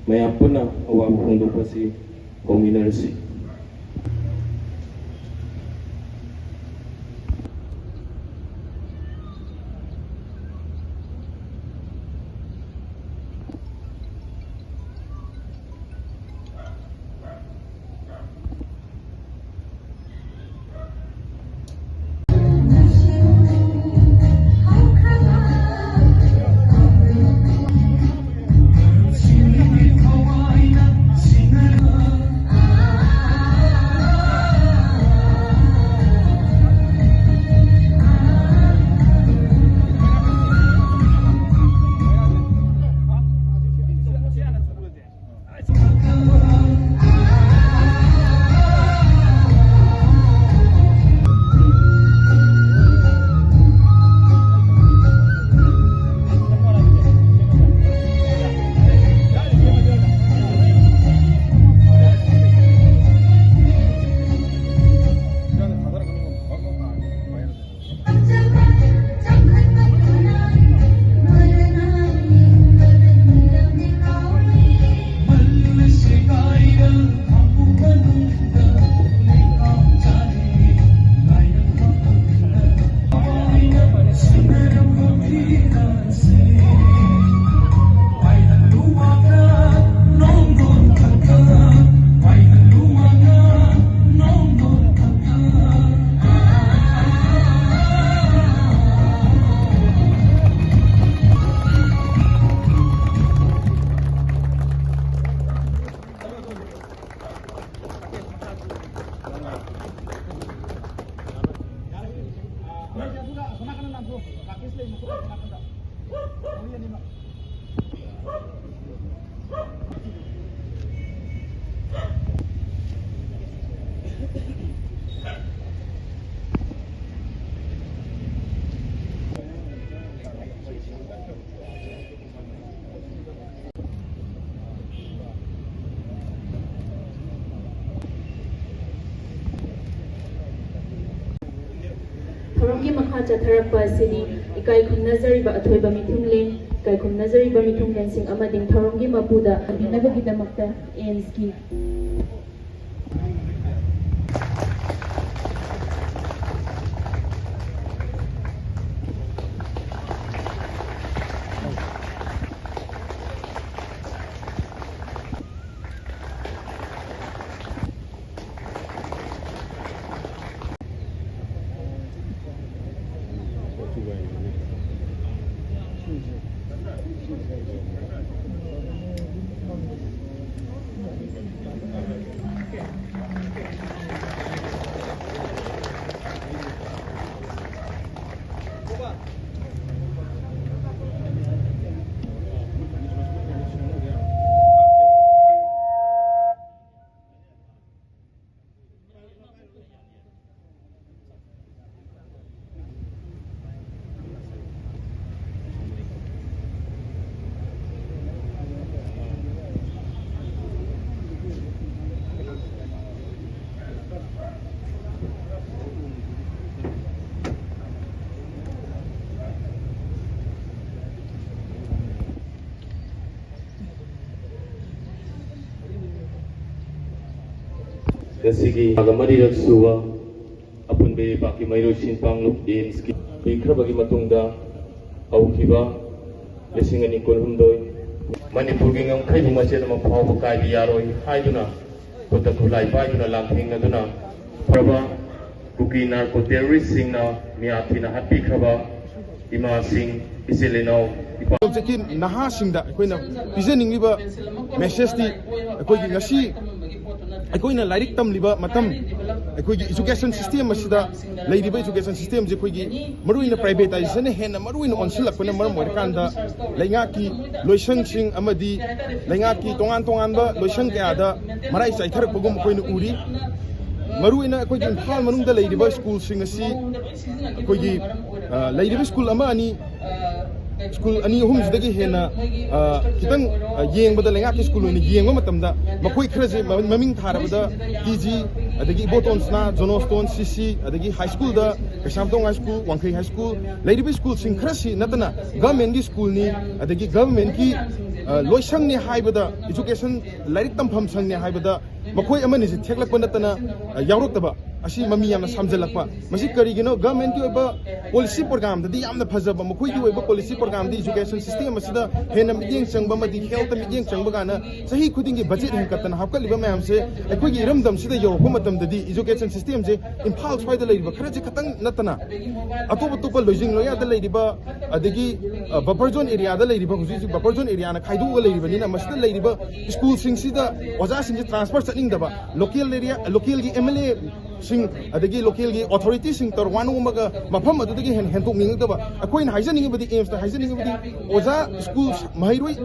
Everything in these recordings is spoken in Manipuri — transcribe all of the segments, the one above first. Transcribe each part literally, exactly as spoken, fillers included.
ꯃꯌꯥꯝ ꯄꯨꯟꯅ ꯑꯋꯥꯕ ꯐꯣꯡꯗꯣꯛꯄꯁꯤ ꯍꯧꯃꯤꯟꯅꯔꯁꯤ꯫ ꯊꯧꯔꯝꯒꯤ ꯃꯈꯥ ꯆꯠꯊꯔꯛꯄ ꯑꯁꯤꯗꯤ ꯏꯀꯥꯏ ꯈꯨꯝꯅꯖꯔꯤꯕ ꯑꯊꯣꯏꯕ ꯃꯤꯊꯨꯡꯂꯦꯟ ꯀꯥꯏꯈꯨꯝꯅꯖꯔꯤꯕ ꯃꯤꯊꯨꯡꯂꯦꯟꯁꯤꯡ ꯑꯃꯗꯤ ꯊꯧꯔꯝꯒꯤ ꯃꯄꯨꯗ ꯊꯝꯕꯤꯅꯕꯒꯤꯗꯃꯛꯇ ꯑꯦꯝꯁꯀꯤ ꯉꯁꯤꯒꯤ ꯃꯔꯤꯔꯛ ꯁꯨꯕ ꯑꯄꯨꯟꯕ ꯂꯩꯕꯥꯛꯀꯤ ꯃꯍꯩꯔꯣꯏꯁꯤꯡ ꯄꯥꯡꯂꯨꯞ ꯑꯦꯝꯁꯀꯤ ꯀꯨꯏꯈ꯭ꯔꯕꯒꯤ ꯃꯇꯨꯡꯗ ꯍꯧꯈꯤꯕ ꯂꯤꯁꯤꯡ ꯑꯅꯤ ꯀꯨꯟꯍꯨꯝꯗꯣꯏ ꯃꯅꯤꯄꯨꯔꯒꯤ ꯉꯝꯈꯩꯕꯨ ꯃꯆꯦꯠ ꯑꯃ ꯐꯥꯎꯕ ꯀꯥꯏꯕ ꯌꯥꯔꯣꯏ ꯍꯥꯏꯗꯨꯅ ꯈꯨꯠꯇ ꯈꯨꯠꯂꯥꯏ ꯄꯥꯏꯗꯨꯅ ꯂꯥꯟꯊꯦꯡꯅꯗꯨꯅ ꯐꯔꯕ ꯀꯨꯀꯤ ꯅꯥꯔꯀꯣ ꯇꯦꯔꯣꯔꯤꯁꯁꯤꯡꯅ ꯃꯤꯌꯥꯊꯤꯅ ꯍꯥꯠꯄꯤꯈ꯭ꯔꯕ ꯏꯃꯥꯁꯤꯡ, ꯏꯆꯤꯜ ꯏꯅꯥꯎ, ꯏꯄꯥ ꯍꯧꯖꯤꯛꯀꯤ ꯅꯍꯥꯁꯤꯡꯗ ꯑꯩꯈꯣꯏꯅ ꯄꯤꯖꯅꯤꯡꯂꯤꯕ ꯃꯦꯁꯦꯖꯇꯤ ꯑꯩꯈꯣꯏꯒꯤ ꯉꯁꯤ ꯑꯩꯈꯣꯏꯅ ꯂꯥꯏꯔꯤꯛ ꯇꯝꯂꯤꯕ ꯃꯇꯝ, ꯑꯩꯈꯣꯏꯒꯤ ꯏꯖꯨꯀꯦꯁꯟ ꯁꯤꯁꯇꯦꯝ ꯑꯁꯤꯗ ꯂꯩꯔꯤꯕ ꯏꯖꯨꯀꯦꯁꯟ ꯁꯤꯁꯇꯦꯝꯁꯦ ꯑꯩꯈꯣꯏꯒꯤ ꯃꯔꯨꯑꯣꯏꯅ ꯄ꯭ꯔꯥꯏꯚꯦꯇꯥꯏꯖꯦꯁꯟꯅ ꯍꯦꯟꯅ ꯃꯔꯨꯑꯣꯏꯅ ꯑꯣꯟꯁꯤꯜꯂꯛꯄꯅ ꯃꯔꯝ ꯑꯣꯏꯔꯀꯥꯟꯗ ꯂꯩꯉꯥꯛꯀꯤ ꯂꯣꯏꯁꯪꯁꯤꯡ ꯑꯃꯗꯤ ꯂꯩꯉꯥꯛꯀꯤ ꯇꯣꯉꯥꯟ ꯇꯣꯉꯥꯟꯕ ꯂꯣꯏꯁꯪ ꯀꯌꯥꯗ ꯃꯔꯥꯏ ꯆꯥꯏꯊꯔꯛꯄꯒꯨꯝ ꯑꯩꯈꯣꯏꯅ ꯎꯔꯤ꯫ ꯃꯔꯨꯑꯣꯏꯅ ꯑꯩꯈꯣꯏꯒꯤ ꯏꯝꯐꯥꯜ ꯃꯅꯨꯡꯗ ꯂꯩꯔꯤꯕ ꯁ꯭ꯀꯨꯜꯁꯤꯡ ꯑꯁꯤ ꯑꯩꯈꯣꯏꯒꯤ, ꯑ, ꯂꯩꯔꯤꯕ ꯁ꯭ꯀꯨꯜ ꯑꯃ ꯑꯅꯤ ꯁ꯭ꯀꯨꯜ ꯑꯅꯤ ꯑꯍꯨꯝꯁꯤꯗꯒꯤ ꯍꯦꯟꯅ, ꯑ, ꯈꯤꯇꯪ, ꯑ, ꯌꯦꯡꯕꯗ, ꯂꯩꯉꯥꯛꯀꯤ ꯁ꯭ꯀꯨꯜ ꯑꯣꯏꯅ ꯌꯦꯡꯕ ꯃꯇꯝꯗ, ꯃꯈꯣꯏ ꯈꯔꯁꯦ ꯃ-, ꯃꯃꯤꯡ ꯊꯥꯔꯕꯗ ꯇꯤ ꯖꯤ, ꯑꯗꯒꯤ ꯏꯕꯣꯇꯣꯟ ꯁꯅꯥ, ꯖꯣꯅꯣꯁꯇꯣꯟ, ꯁꯤ ꯁꯤ, ꯑꯗꯒꯤ ꯍꯥꯏ ꯁ꯭ꯀꯨꯜꯗ ꯀꯩꯁꯥꯝꯊꯣꯡ ꯍꯥꯏ ꯁ꯭ꯀꯨꯜ, ꯋꯥꯡꯈꯩ ꯍꯥꯏ ꯁ꯭ꯀꯨꯜ, ꯂꯩꯔꯤꯕ ꯁ꯭ꯀꯨꯜꯁꯤꯡ ꯈꯔꯁꯤ ꯅꯠꯇꯅ ꯒꯚꯔꯟꯃꯦꯟꯠꯀꯤ ꯁ꯭ꯀꯨꯜꯅꯤ, ꯑꯗꯒꯤ ꯒꯚꯔꯟꯃꯦꯟꯠꯀꯤ, ꯑ, ꯂꯣꯏꯁꯪꯅꯤ ꯍꯥꯏꯕꯗ, ꯏꯖꯨꯀꯦꯁꯟ, ꯂꯥꯏꯔꯤꯛ ꯇꯝꯐꯝ ꯁꯪꯅꯤ ꯍꯥꯏꯕꯗ ꯃꯈꯣꯏ ꯑꯃꯅꯤꯁꯤ ꯊꯦꯛꯂꯛꯄ ꯅꯠꯇꯅ, ꯑ, ꯌꯥꯎꯔꯛꯇꯕ꯫ ꯑꯁꯤ ꯃꯃꯤ ꯌꯥꯝꯅ ꯁꯥꯝꯖꯜꯂꯛꯄ꯫ ꯃꯁꯤ ꯀꯔꯤꯒꯤꯅꯣ? ꯒꯚꯔꯟꯃꯦꯟꯠꯀꯤ ꯑꯣꯏꯕ ꯄꯣꯂꯤꯁꯤ ꯄ꯭ꯔꯣꯒ꯭ꯔꯥꯝꯗꯗꯤ ꯌꯥꯝꯅ ꯐꯖꯕ, ꯃꯈꯣꯏꯒꯤ ꯑꯣꯏꯕ ꯄꯣꯂꯤꯁꯤ ꯄ꯭ꯔꯣꯒ꯭ꯔꯥꯝꯗꯤ ꯏꯖꯨꯀꯦꯁꯟ ꯁꯤꯁꯇꯦꯝ ꯑꯁꯤꯗ ꯍꯦꯟꯅ ꯃꯤꯠꯌꯦꯡ ꯆꯪꯕ ꯑꯃꯗꯤ ꯍꯦꯜꯠꯇ ꯃꯤꯠꯌꯦꯡ ꯆꯪꯕ ꯀꯥꯏꯅ ꯆꯍꯤ ꯈꯨꯗꯤꯡꯒꯤ ꯕꯖꯦꯠ ꯍꯦꯟꯒꯠꯇꯅ ꯍꯥꯞꯀꯠꯂꯤꯕ ꯃꯌꯥꯝꯁꯦ ꯑꯩꯈꯣꯏꯒꯤ ꯏꯔꯝꯗꯝꯁꯤꯗ ꯌꯧꯔꯛꯄ ꯃꯇꯝꯗꯗꯤ ꯏꯖꯨꯀꯦꯁꯟ ꯁꯤꯁꯇꯦꯝꯁꯦ ꯏꯝꯐꯥꯜ ꯁ꯭ꯋꯥꯏꯗ ꯂꯩꯔꯤꯕ ꯈꯔꯁꯦ ꯈꯛꯇꯪ ꯅꯠꯇꯅ ꯑꯇꯣꯞ ꯑꯇꯣꯞꯄ ꯂꯣꯏꯖꯤꯡ ꯂꯣꯌꯥꯗ ꯂꯩꯔꯤꯕ, ꯑꯗꯒꯤ, ꯑ, ꯕꯐꯔ ꯖꯣꯟ ꯑꯦꯔꯤꯌꯥꯗ ꯂꯩꯔꯤꯕ, ꯍꯧꯖꯤꯛ ꯍꯧꯖꯤꯛ ꯕꯐꯔ ꯖꯣꯟ ꯑꯦꯔꯤꯌꯥꯅ ꯈꯥꯏꯗꯣꯛꯑꯒ ꯂꯩꯔꯤꯕꯅꯤꯅ ꯃꯁꯤꯗ ꯂꯩꯔꯤꯕ ꯁ꯭ꯀꯨꯜꯁꯤꯡꯁꯤꯗ ꯑꯣꯖꯥꯁꯤꯡꯁꯦ ꯇ꯭ꯔꯥꯟꯁꯐꯔ ꯆꯠꯅꯤꯡꯗꯕ, ꯂꯣꯀꯦꯜ ꯑꯦꯔꯤꯌꯥ, ꯂꯣꯀꯦꯜꯒꯤ ꯑꯦꯝ ꯑꯦꯜ ꯑꯦ ꯁꯤꯡ, ꯑꯗꯒꯤ ꯂꯣꯀꯦꯜꯒꯤ ꯑꯣꯊꯣꯔꯤꯇꯤꯁꯤꯡ ꯇꯧꯔ ꯋꯥ ꯅꯣꯝꯃꯒ ꯃꯐꯝ ꯑꯗꯨꯗꯒꯤ ꯍꯦꯟꯅ ꯍꯦꯟꯗꯣꯛꯅꯤꯡꯉꯛꯇꯕ꯫ ꯑꯩꯈꯣꯏꯅ ꯍꯥꯏꯖꯅꯤꯡꯉꯤꯕꯗꯤ, ꯑꯦꯝꯁꯅ ꯍꯥꯏꯖꯅꯤꯡꯉꯤꯕꯗꯤ, ꯑꯣꯖꯥ ꯁ꯭ꯀꯨꯜ ꯃꯍꯩꯔꯣꯏ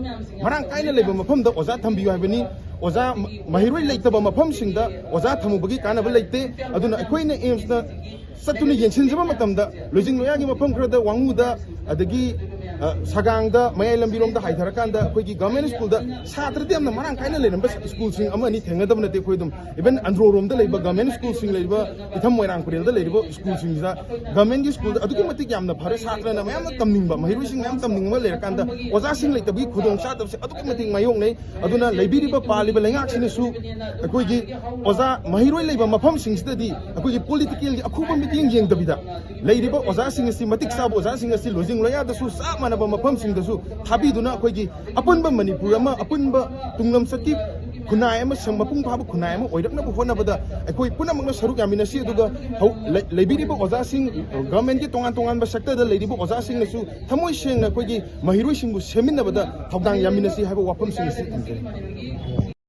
ꯃꯔꯥꯡ ꯀꯥꯏꯅ ꯂꯩꯕ ꯃꯐꯝꯗ ꯑꯣꯖꯥ ꯊꯝꯕꯤꯌꯨ ꯍꯥꯏꯕꯅꯤ꯫ ꯑꯣꯖꯥ ꯃ-, ꯃꯍꯩꯔꯣꯏ ꯂꯩꯇꯕ ꯃꯐꯝꯁꯤꯡꯗ ꯑꯣꯖꯥ ꯊꯝꯃꯨꯕꯒꯤ ꯀꯥꯟꯅꯕ ꯂꯩꯇꯦ꯫ ꯑꯗꯨꯅ ꯑꯩꯈꯣꯏꯅ ꯑꯦꯝꯁꯇ ꯆꯠꯇꯨꯅ ꯌꯦꯡꯁꯤꯟꯖꯕ ꯃꯇꯝꯗ, ꯂꯣꯏꯖꯤꯡ ꯂꯣꯌꯥꯒꯤ ꯃꯐꯝ ꯈꯔꯗ, ꯋꯥꯉꯨꯗ, ꯑꯗꯒꯤ, ꯑ, ꯁꯒꯥꯡꯗ, ꯃꯌꯥꯏ ꯂꯝꯕꯤꯔꯣꯝꯗ ꯍꯥꯏꯊꯔꯀꯥꯟꯗ ꯑꯩꯈꯣꯏꯒꯤ ꯒꯚꯔꯟꯃꯦꯟꯠ ꯁ꯭ꯀꯨꯜꯗ ꯁꯥꯇ꯭ꯔꯗꯤ ꯌꯥꯝꯅ ꯃꯔꯥꯡ ꯀꯥꯏꯅ ꯂꯩꯔꯝꯕ ꯁ꯭ꯀꯨꯜꯁꯤꯡ ꯑꯃ ꯑꯅꯤ ꯊꯦꯡꯅꯗꯕ ꯅꯠꯇꯦ꯫ ꯑꯩꯈꯣꯏ ꯑꯗꯨꯝ, ꯏꯚꯟ ꯑꯟꯗ꯭ꯔꯣꯔꯣꯝꯗ ꯂꯩꯕ ꯒꯚꯔꯟꯃꯦꯟꯠ ꯁ꯭ꯀꯨꯜꯁꯤꯡ ꯂꯩꯔꯤꯕ, ꯏꯊꯝ ꯃꯣꯏꯔꯥꯡ ꯄꯔꯦꯜꯗ ꯂꯩꯔꯤꯕ ꯁ꯭ꯀꯨꯜꯁꯤꯡꯁꯤꯗ, ꯒꯚꯔꯟꯃꯦꯟꯠꯀꯤ ꯁ꯭ꯀꯨꯜꯗ ꯑꯗꯨꯛꯀꯤ ꯃꯇꯤꯛ ꯌꯥꯝꯅ ꯐꯔꯦ꯫ ꯁꯥꯇ꯭ꯔꯅ ꯃꯌꯥꯝꯅ ꯇꯝꯅꯤꯡꯕ, ꯃꯍꯩꯔꯣꯏꯁꯤꯡ ꯃꯌꯥꯝ ꯇꯝꯅꯤꯡꯕ ꯂꯩꯔꯀꯥꯟꯗ ꯑꯣꯖꯥꯁꯤꯡ ꯂꯩꯇꯕꯒꯤ ꯈꯨꯗꯣꯡꯆꯥꯗꯕꯁꯦ ꯑꯗꯨꯛꯀꯤ ꯃꯇꯤꯛ ꯃꯥꯌꯣꯛꯅꯩ꯫ ꯑꯗꯨꯅ ꯂꯩꯕꯤꯔꯤꯕ, ꯄꯥꯜꯂꯤꯕ ꯂꯩꯉꯥꯛꯁꯤꯅꯁꯨ ꯑꯩꯈꯣꯏꯒꯤ ꯑꯣꯖꯥ ꯃꯍꯩꯔꯣꯏ ꯂꯩꯕ ꯃꯐꯝꯁꯤꯡꯁꯤꯗꯗꯤ ꯑꯩꯈꯣꯏꯒꯤ ꯄꯣꯂꯤꯇꯤꯀꯦꯜꯒꯤ ꯑꯈꯨꯕ ꯃꯤꯠꯌꯦꯡ ꯌꯦꯡꯗꯕꯤꯗ, ꯂꯩꯔꯤꯕ ꯑꯣꯖꯥꯁꯤꯡ ꯑꯁꯤ, ꯃꯇꯤꯛ ꯆꯥꯕ ꯑꯣꯖꯥꯁꯤꯡ ꯑꯁꯤ ꯂꯣꯏꯖꯤꯡ ꯂꯣꯌꯥꯗꯁꯨ ꯆꯞ ꯃꯥꯟꯅꯕ ꯃꯐꯝꯁꯤꯡꯗꯁꯨ ꯊꯥꯕꯤꯗꯨꯅ, ꯑꯩꯈꯣꯏꯒꯤ ꯑꯄꯨꯟꯕ ꯃꯅꯤꯄꯨꯔ ꯑꯃ, ꯑꯄꯨꯟꯕ ꯇꯨꯡꯂꯝꯆꯠꯀꯤ ꯈꯨꯟꯅꯥꯏ ꯑꯃ ꯁꯦꯝ-, ꯃꯄꯨꯡ ꯐꯥꯕ ꯈꯨꯟꯅꯥꯏ ꯑꯃ ꯑꯣꯏꯔꯛꯅꯕ ꯍꯣꯠꯅꯕꯗ ꯑꯩꯈꯣꯏ ꯄꯨꯝꯅꯃꯛꯅ ꯁꯔꯨꯛ ꯌꯥꯃꯤꯟꯅꯁꯤ꯫ ꯑꯗꯨꯒ ꯍꯧ-, ꯂꯩ-, ꯂꯩꯕꯤꯔꯤꯕ ꯑꯣꯖꯥꯁꯤꯡ, ꯒꯚꯔꯟꯃꯦꯟꯠꯀꯤ ꯇꯣꯉꯥꯟ ꯇꯣꯉꯥꯟꯕ ꯁꯦꯛꯇꯔꯗ ꯂꯩꯔꯤꯕ ꯑꯣꯖꯥꯁꯤꯡꯅꯁꯨ ꯊꯃꯣꯏ ꯁꯦꯡꯅ ꯑꯩꯈꯣꯏꯒꯤ ꯃꯍꯩꯔꯣꯏꯁꯤꯡꯕꯨ ꯁꯦꯝꯃꯤꯟꯅꯕꯗ ꯊꯧꯗꯥꯡ ꯌꯥꯃꯤꯟꯅꯁꯤ ꯍꯥꯏꯕ ꯋꯥꯐꯝꯁꯤꯡ ꯑꯁꯤ ꯊꯝꯖꯔꯤ꯫